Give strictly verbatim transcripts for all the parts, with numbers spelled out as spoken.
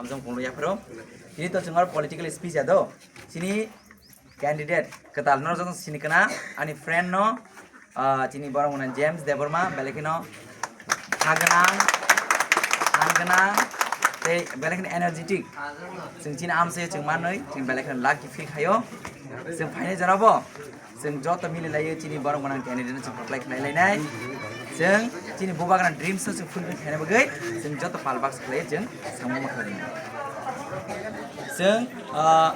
Jong punglo yapharo. Ini to chungar political speech ado. Sini candidate ketal no jong sini kana ani friend no, ah, chini borok mwnang James Debbarma, belai kheno ha gwnang, ha gwnang, tei belai kheno energetic. Chwng chini amsai chwng manwi, chwng belai kheno lucky feel khayo. Chwng phainai jorabo chwng joto mili laiyo, chini borok mwnang candidate no chwng kwplai khlai lainai. Chwng chini bubagra dreams no chwng fulfill khlaina bagwi chwng joto pal baksa khlaiyo, chwng samung ma khlai. Chwng, ah,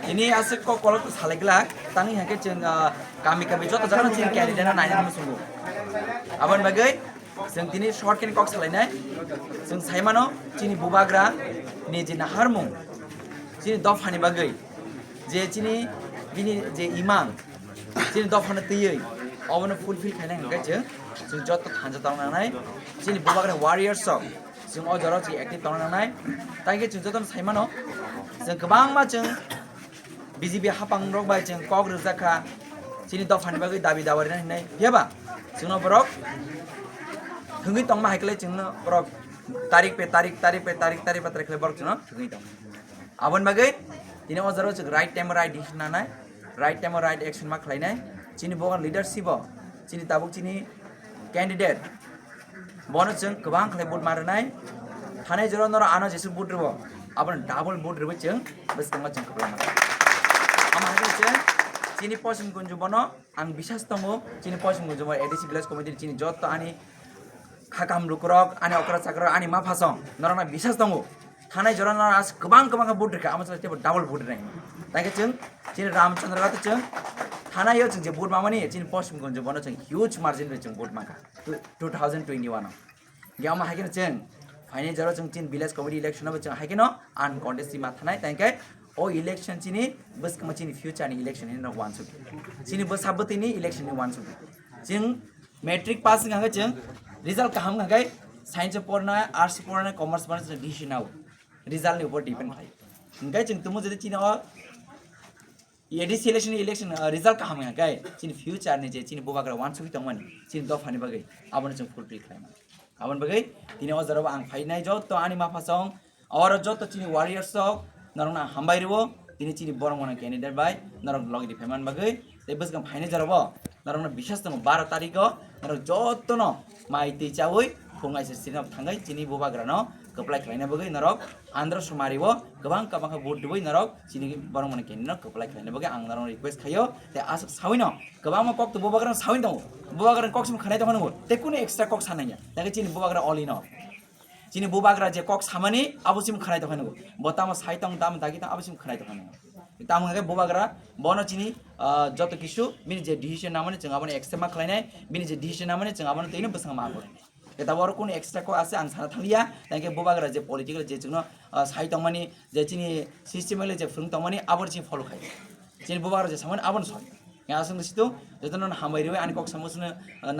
ini aswk kok kolok salai glak, tangwi hake chwng, ah, kami kami joto jaga chini candidate no naina musungo. Aboni bagwi chwng tini short khe kok salainai. Chwng saimano chini bubagra ni je naharmung chini dophani bagwi, je chini bini je imang chini dophano twiwi obono fulfill khaina hwnkhe chwng, chwng joto thansa tong nangnai. Chini bubagra warriors rok chwng o jorao chwng active tong nangnai. Tangkhe chwng jotono saimano chwng kwbangma chwng B J P hapang rok bai chwng kok rwjak kha, chini dophani bagwi dabi dawa rina hinwi. Phiya ba chwngno borok thwngwi tongma hai khlai chwngno borok tarik pe tarik, tarik pe tarik, tarik pe tarik khlai borok chwngno thwngwi tong. Aboni bagwi tini o jorao chwng right time o right decision nanai, right time o right action ma khlainai. Chini bubagra leadership o chini tabuk chini candidate bono chwng kwbang khlai vote ma rwnai. Thanai jora norok ano jesuk vote rwo, abono double vote rwwi chwng bwskangma chwng kwbla mano. Amo hai chwng chini Poschim Gunju bono ang bisas tongo, chini Poschim Gunju bono A D C village committee chini jotto ani khakam lukurok, ani okra chakrok, ani maphasong norokno bisas tongo. Thanai jora norok as kwbang kwbang khe vote rwkha, amo chwng teibo double vote rwnai. Tangkhe chwng chini Ramchandra Ghat chwng thanai o chwng je vote mamani chini Poschim Gunju bono chwng huge margin bai chwng vote mankha. two thousand twenty-one o. Ge ama haikhe chwng phaini jora chwng chini village committee election abo chwng haikhe no uncontested ma thanai, tangkhe o election chini bwskangma chini future ni election hinwi rok uansuk. Chini bwsa bwtwi ni election ni uansuk. Chwng matric pass wngkha khe chwng result kaham wngkha khe science pornai, arts pornai, commerce pornai chwng decision nao. Result ni upor depend khai. Hingkhe chwng tumo jodi chini o A D C election, election, uh, result kaham wngkha khe chini future ni je chini bubagra uansugwi tongmani chini dophani bagwi abono chwng fulfill khlaimani. Aboni bagwi tini o jorao ang phainai joto ani maphasong, oro joto chini warriors rok norokno ang hambai rwo, tini chini borok mwnang candidate bai norok logi di phaiman bagwi. Tei bwskang phainai jorao norokno bisas tongo, baro tarikh o norok jotono mai twi chawi phung aisa sirino thangwi chini bubagrano kwplai khlaina bagwi norok Andhra Sumari o kwbang kwbang khe vote rwwi norok chini borok mwnang candidate no kwplai khlaina bagwi ang norokno request khaio. Tei aswk sawino kwbangma kok to bubagrano sawi tongo, bubagrani kok simi khanai tongkha nwngo, tei kunu extra kok sanaiya, tei chini bubagra all in all. Chini bubagra je kok samani abo simi khanai tongkha nwngo, bo tamo sai tong tamo dagi tong abo simi khanai tongkha nwngo. Tamo hwnkhe bubagra bono chini, ah, joto kisu bini je decision namani chwng abono accept ma khlainai, bini je decision namani chwng abono twino bwskango ma khlainai. Khe tabuk oro kunu extra kok ase ang sana thangya, tei khe bubagra je political je chwngno, ah, sai tongmani, je chini system le je phwrwng tongmani abo chini follow khai. Chini bubagra je samani abono soi. Aswk situ jotono hambai rwi ani kok samo sino, ah,